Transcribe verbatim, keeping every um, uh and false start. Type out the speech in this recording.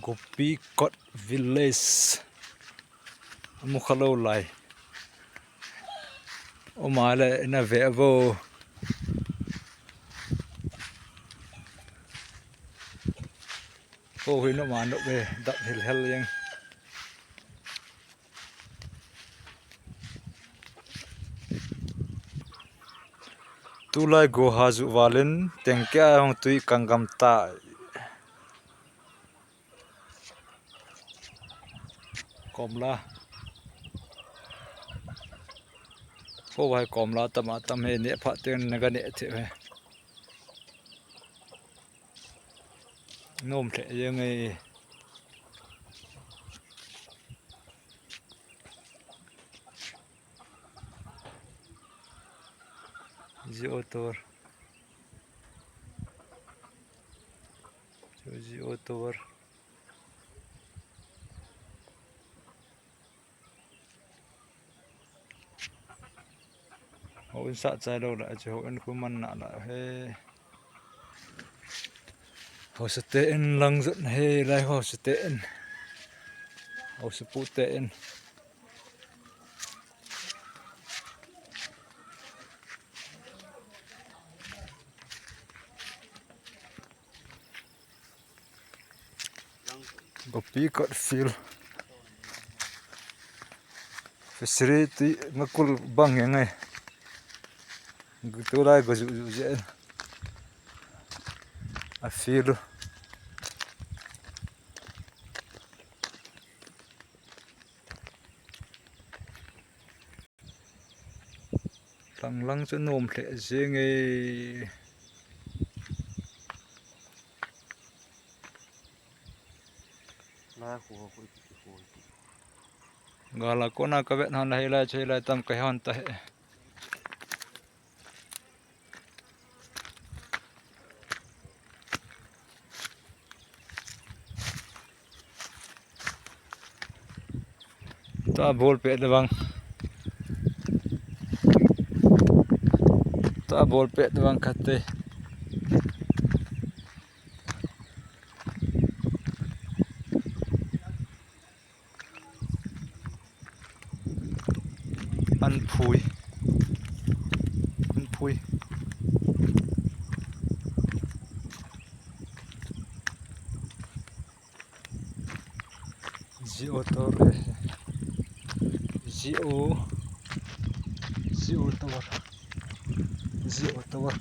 Gopikot Village. Amu kha lou lai. Oma le na ve vo. Ko hui no ma no ve dap hel hel yang. Tulai go ha ju valin tengke a hung tui kang gam tai. Komla. Ko vai komla tam a tam he ne pha ten na ga ne the he. Nom lheh jeng e. Jio tower. Jio tower. Houin sah chai lou la, chu houin khu man na la he. Housa te in lang jot he, lai housa te in. Housa pu te in. Gopikot field. Fishery tui ngakul bang yang ai. Tulai go ju ju je. A field. Lang lang chu nom lheh jeng e. Gala kona ka vet hon la hilai chu hilai tam ka hon ta he. Ta bol pet le bang. Ta bol pet le bang khat te. An phui. An phui. Jio tower. Jio. Jio tower. Jio tower.